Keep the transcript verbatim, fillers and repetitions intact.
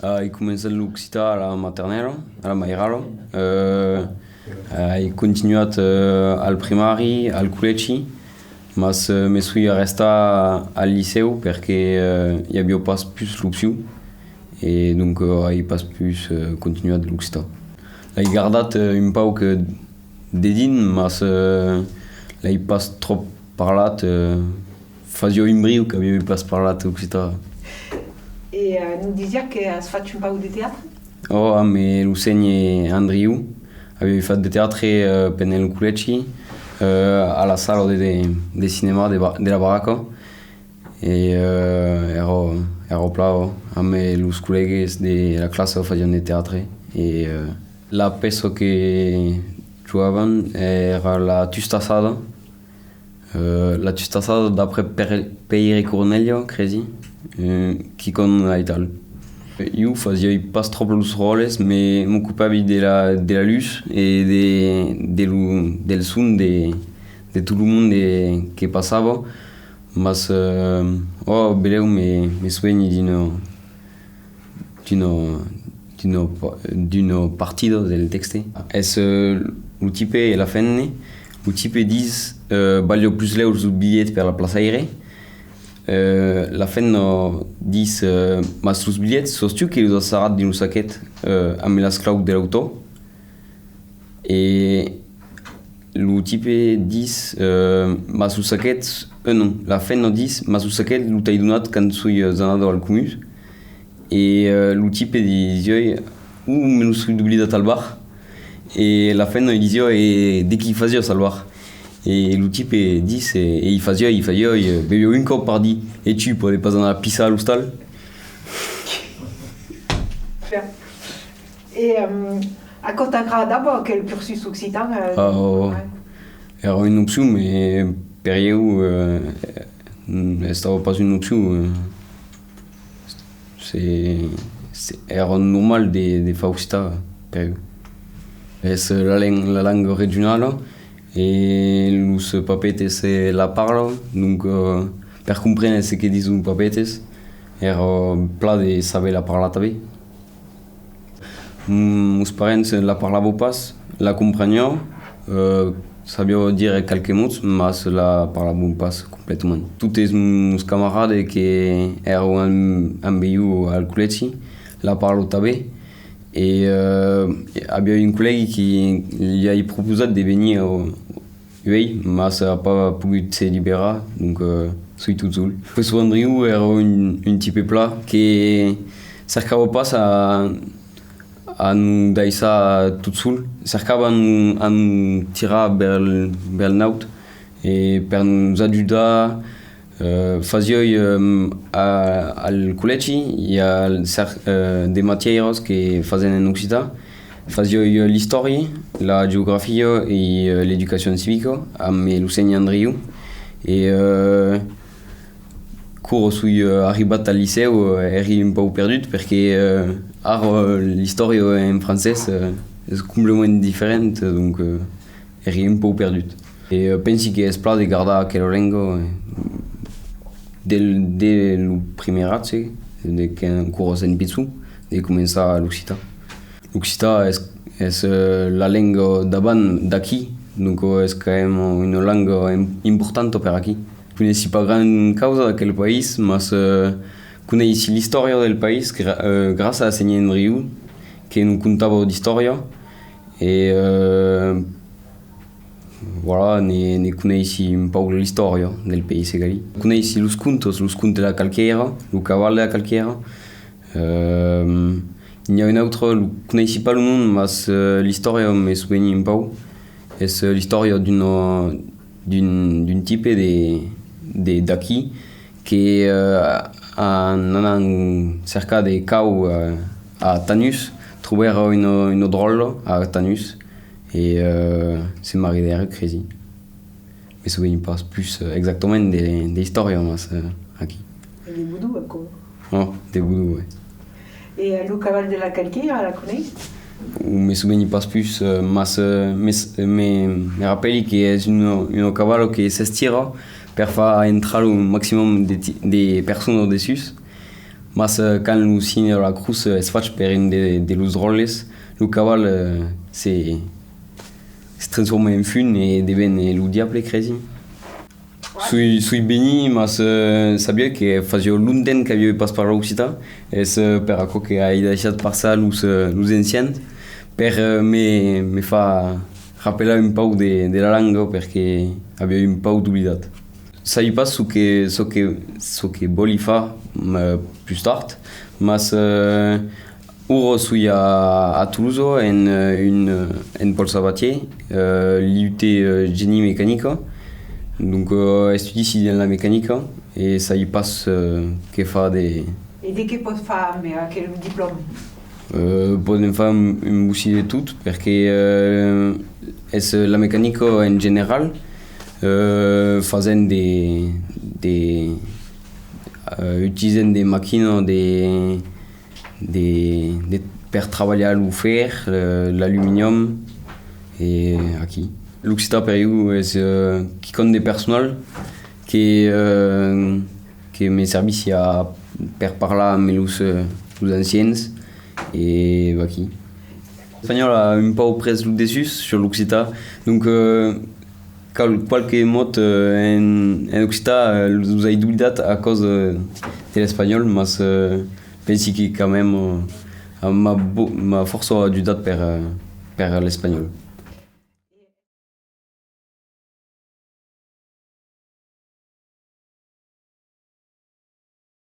Ai començat l'occitan a la maternèla, a la mairala. Euh, ai continuat, euh, al primari, al collègi, mas, euh, me soi arrestat al licèu perque, euh, i aviá pas pus l'opcion e donc, euh, ai pas pus, euh, continuat l'occitan. L'ai gardat, euh, un pauc, euh, dedins, mas, euh, l'ai pas tròp parlat, euh, fasiá un briu qu'aviái pas parlat occitan. E, eh, nos disiás que as fach un pauc de teatre? Ò, amb lo sénher Andriu, aviái fach de teatre, eh, pendent lo collègi, eh, a la sala de, de, de cinèma de, ba- de la Barraca. E, eh, èra, èra plan, ò, amb los collègues de la classa fasián de teatre. E, eh, la pèça que jogavan èra la Tustassada. Eh, la Tustassada d'après Per- Pèire Cornelha, cresi, eh, quicòm aital. Ieu fasiái pas tròp los ròtles, me m'ocupavi de la, de la lutz e de, de lo, del son de, de tot lo monde que passava, mas, eh, ò, belèu me, me soveni d'una, d'una, d'una pa- d'una partida del tèxte. Es, eh, lo tipe e la femna. Lo tipe dis, eh, "Valiá pus lèu los bilhets per la plaçaire." Eh, la femna dis, eh, "Mas los bilhets, sòs tu que los as sarrats dins lo saquet, eh, amb las claus de l'autò?" E lo tipe dis, eh, "Mas lo saquet, eh, non." La femna dis, "Mas lo saquet lo t'ai donat quand soi, eh, anada al comun." E, eh, lo tipe disiá, "O, me lo soi doblidat al bar." E la femna disiá, "E de qu'i fasiás al bar?" E lo tipe dis, "E, e i fasiái, i fasiái, eh, beviái un còp par dia." "E tu, pòdes pas anar pissar a l'ostal?" E, ehm, aquò t'agradava, aquel cursus occitan, eh? Ah, ò, ò. Èra una opcion, mas per ieu, eh, estava pas una opcion, eh. Se, se, èra normal de, de far occitan per ieu. Es la len-, la lenga regionala e los papetes, eh, la parlan, donc, eh, per comprene ce que dison los papetes, èra plan de saber la parlar tanben. Mm, mos parents la parlavan pas, la comprenián, eh, sabián dire qualques mots, mas la parlavan pas completament. Totes mos camarades que èran amb, amb ieu al collègi la parlan tanben, e, eh, aviái un collègue que li ai proposat de venir au, Uèi, mas a pas pogut se liberar, donc, eh, soi tot sol. Professor Andriu èra un, un tipe plan que cercava pas a, a nos daissar tot sol, cercava a nos, a nos tirar vers, vers naut e per nos ajudar. Eh, fasiái, ehm, a, al collègi, i a cer-, eh, de matièras que fasen en occitan. Fasiái, eh, l'istòria, la geografia e, eh, l'educacion civica amb lo sénher Andriu. E, eh, quora soi, eh, arribat al licèu, eh, èri un pauc perdut perque, eh, ara, eh, l'istòria en francés, eh, es completament diferent, donc, eh, èri un pauc perdut. E, eh, pensi que es plan de gardar aquela lenga, eh, del, de lo primeratge, de que quora sèm pichon, de començar l'occitan. L'occitan es, es, eh, la lenga d'avant d'aquí, donc, eh, es quand même una lenga im-, importanta per aquí. Coneissi pas grand causa d'aquel país, mas, eh, coneissi l'istòria del país gra-, eh, gràcia a sénher Andriu, que nos contava d'istòria, e, eh, voilà, ne, ne coneissi un pauc l'istòria del país segalí. Coneissi los contes, los contes de la Calquèira, lo caval de la Calquèira. Ehm, n'i a un autre, lo coneissi pas lo nom, mas, eh, l'istòria me soveni un pauc. Es, eh, l'istòria d'un, d'un, d'un tipe de, de, d'aquí que, eh, en anant cercar de cau, eh, a Tanús, trobèra una, una dròlla a Tanús e, eh, se maridèra, cresi. Me soveni pas pus, eh, exactament de, de l'istòria, mas, eh, aquí. E de Bodon, aquò? Ò, de Bodon, ouais. E, eh, lo caval de la Calquèira, la coneis? Me soveni pas pus, eh, mas, eh, me, me, me rapèli que es una, una cavala que s'estira per far entrar lo maximum de ti-, de personas dessús. Mas, eh, quand lo signe de la crotz, eh, es fach per un de, de los dròlles, lo caval, eh, se, se transforma en fum e deven, eh, lo diable, cresi. Soi, soi venit, mas, eh, sabiái que fasiá longtemps qu'aviái pas parlat occitan. Es, eh, per aquò que ai daissat passar los, eh, los ancians, per, eh, me, me far rapelar un pauc de, de la lenga, perque aviái un pauc doblidat. Sai pas çò que, çò que, çò que vòli far, ma, pus tard, mas, eh, ara soi a, a Tolosa en, eh, un, eh, en Paul Sabatier, eh, l'I U T, eh, geni mecanica. Donc, eh, estudici dins la mecanica e sai pas, eh, que far de... E de qué pòt far amb aquel diplòma? Eh, podèm far un, un bocin de tot, perque, eh, es la mecanica en general, eh, fasèm de, de, eh, utilizèm de maquinas de, de, de, per trabalhar lo fèr, eh, l'aluminium, e aquí. L'occitan per ieu es, eh, quicòm de personal que, eh, que me servissi a, per parlar amb los, eh, los ancians, e vaquí. L'espanhòl a un pauc pres lo dessús sus l'occitan, donc, eh, qual-, qualque mot, eh, en, en occitan, eh, los ai doblidat a causa, eh, de l'espanhòl, mas, eh, pensi que quand même, eh, m'a bo-, m'a fòrça ajudat per, eh, per l'espanhòl.